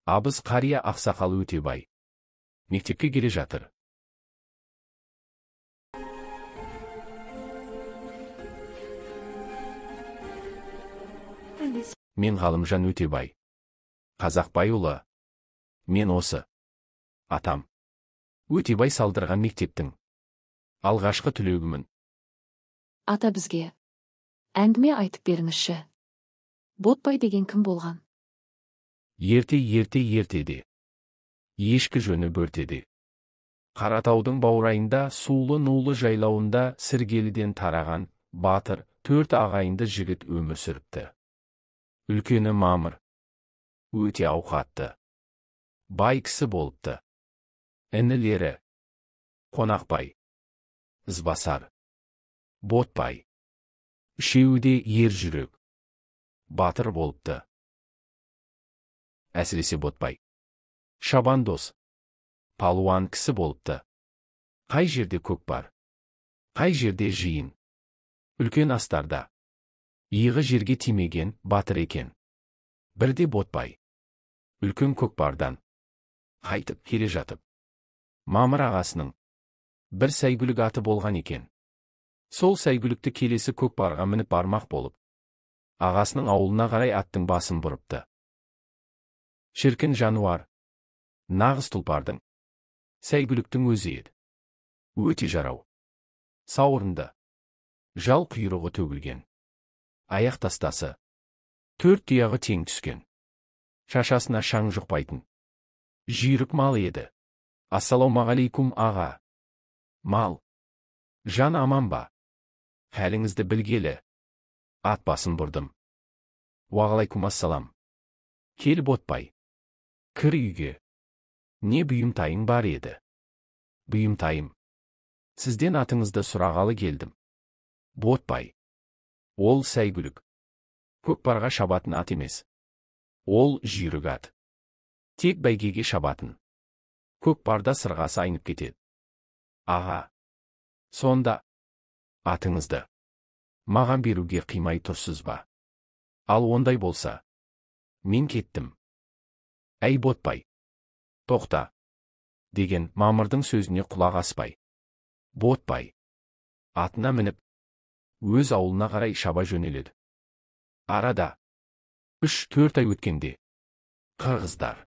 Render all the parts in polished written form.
Абыз қария ақсақал Өтебай мектепке келе жатыр. Мен Ғалымжан Өтебай, Қазақбайұлы. Мен осы атам Өтебай салдырған мектептің алғашқы түлегімін. Ата, бізге әңгіме айтып беріңізші. Ботбай деген кім болған? Ерте, ерте, ертеде, ешкі жөні бөртеде, Қаратаудың баурайында, сулы-нулы жайлауында Сіргеліден тараған батыр төрт ағайынды жігіт өмір сүріпті. Үлкені Мамыр, өте ауқатты, бай кісі болыпты. Інілері Қонақбай, Ізбасар, Ботбай, үшеуі де ер жүрек, батыр болыпты. Әсіресе Ботбай шабандоз, палуан кісі болыпты. Қай жерде көк бар, қай жерде жиын, үлкен астарда иығы жерге тимеген батыр екен. Бірде Ботбай үлкен көкпардан қайтып келе жатып, Мамыр ағасының бір сәйгүлік аты болған екен. Сол сәйгүлікті келесі көкпарға мініп бармақ болып, ағасының ауылына қарай аттың басын бұрыпты. Шіркін жануар, нағыз тұлпардың, сәйгүліктің өзі еді. Өте жарау, сауырынды, жал құйрығы төгілген, аяқ тастасы, төрт тұяғы тең түскен, шашасына шаң жұқпайтын жүйрік мал еді. Ассалаумағалейкум, аға. Мал жан аман ба? Хәліңізді білгелі ат басын бұрдым. Уағалайкум ассалам. Кел, Ботбай, кір үйге. Не бұйымтайың бар еді? Бұйымтайым, сізден атыңызды сұрағалы келдім. Ботбай, ол сәйгүлік көкпарға шабатын ат емес. Ол жүйрік ат. Тек бәйгеге шабатын. Көкпарда сырғасы айнып кетеді. Аға, сонда атыңызды маған беруге қимай тұрсыз ба? Ал ондай болса, мен кеттім. Әй, Ботбай, тоқта, деген Мамырдың сөзіне құлақ аспай, Ботбай атына мініп, өз ауылына қарай шаба жөнеледі. Арада 3-4 ай өткенде қырғыздар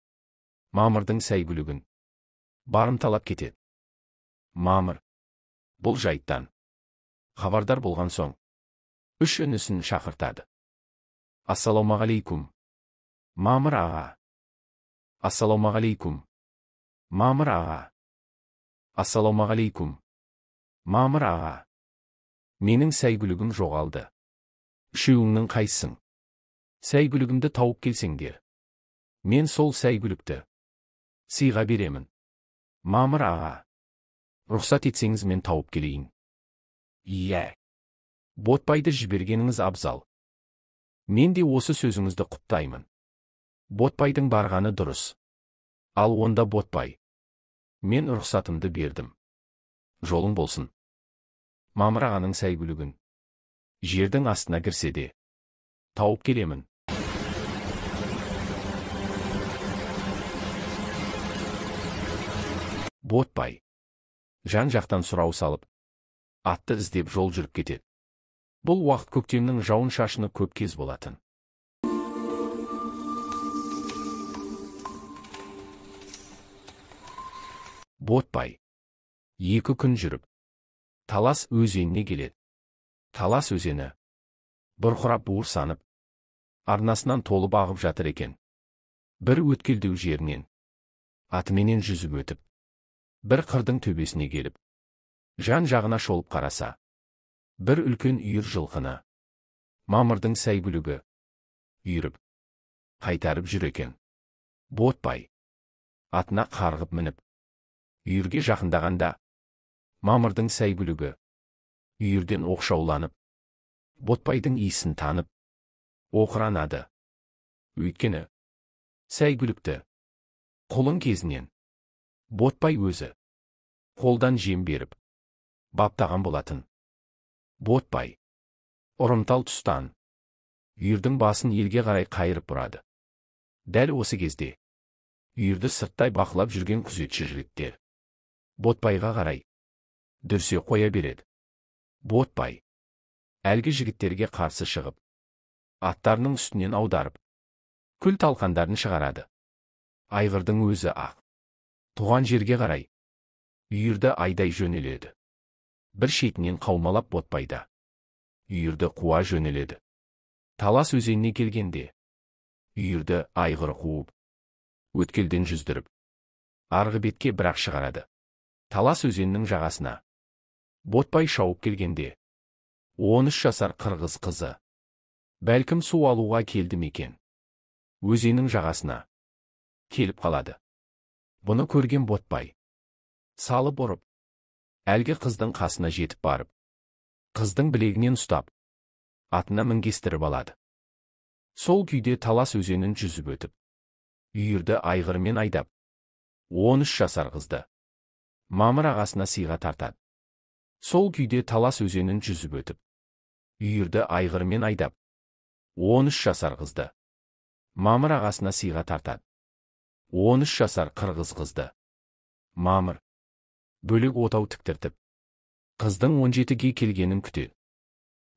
Мамырдың сәйгүлігін барымталап кетеді. Мамыр бұл жайттан хабардар болған соң, үш інісін шақыртады. Ассалаумағалейкум, Мамыр аға. Ассалаумағалейкум, Мамыр аға. Ассалаумағалейкум, Мамыр аға. Менің сәйгүлігім жоғалды. Үшеуіңнің қайсың сәйгүлігімді тауып келсеңдер, мен сол сәйгүлікті сыйға беремін. Мамыр аға, рұқсат етсеңіз, мен тауып келейін. Иә, Ботбайды жібергеніңіз абзал. Мен де осы сөзіңізді құптаймын. Ботбайдың барғаны дұрыс. Ал онда, Ботбай, мен рұқсатымды бердім. Жолың болсын. Мамыр ағаның сәйгүлігін жердің астына кірсе де тауып келемін. Ботбай жан жақтан сұрау салып, атты іздеп жол жүріп кетеді. Бұл уақыт көктемнің жауын шашыны көп кез болатын. Ботбай 2 күн жүріп, Талас өзеніне келеді. Талас өзені бұрқырап буырсанып, арнасынан толып ағып жатыр екен. Бір өткелдеу жерінен атыменен жүзіп өтіп, бір қырдың төбесіне келіп, жан жағына шолып қараса, бір үлкен үйір жылқыны Мамырдың сәйгүлігі үйіріп қайтарып жүр екен. Ботбай атына қарғып мініп, үйірге жақындағанда, Мамырдың сәйгүлігі үйірден оқшауланып, Ботбайдың иісін танып, оқыранады. Өйткені сәйгүлікті құлын кезінен Ботбай өзі қолдан жем беріп баптаған болатын. Ботбай ұрымтал тұстан үйірдің басын елге қарай қайырып бұрады. Дәл осы кезде Үйірді сырттай бақылап жүрген күзетші жігіттер Ботбайға қарай дүрсе қоя береді. Ботбай әлгі жігіттерге қарсы шығып, аттарының үстінен аударып, күл талқандарын шығарады. Айғырдың өзі ақ туған жерге қарай үйірді айдай жөнеледі. Бір шетінен қаумалап Ботбайда үйірді қуа жөнеледі. Талас өзеніне келгенде үйірді айғыр қуып, өткелден жүздіріп, арғы бетке бірақ шығарады. Талас өзенінің жағасына Ботбай шауып келгенде 13 жасар қырғыз қызы бәлкім су алуға келді ме екен, өзеннің жағасына келіп қалады. Бұны көрген Ботбай салып ұрып, әлгі қыздың қасына жетіп барып, қыздың білегінен ұстап, атына мінгестіріп алады. Сол күйде Талас өзенін жүзіп өтіп, үйірді айғырмен айдап, 13 жасар қызды Мамыр ағасына сыйға тартады. Сол күйде Талас өзенін жүзіп өтіп, үйірді айғырмен айдап, 13 жасар қызды Мамыр ағасына сыйға тартады. 13 жасар қырғыз қызды Мамыр бөлек отау тіктіртіп, қыздың 17-ге келгенін күтеді.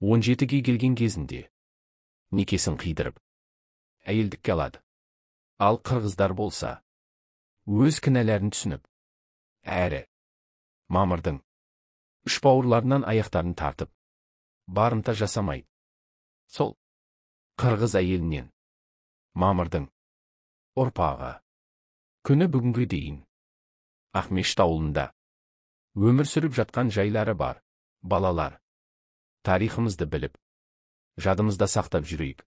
17-ге келген кезінде некесін қидырып, әйелдікке алады. Ал қырғыздар болса, өз кінәләрін түсініп, әрі Мамырдың үш бауырларынан аяқтарын тартып, барымта жасамайды. Сол қырғыз әйелінен Мамырдың ұрпағы күні бүгінге дейін Ақмешіт ауылында өмір сүріп жатқан жайлары бар. Балалар, тарихымызды біліп, жадымызда сақтап жүрейік.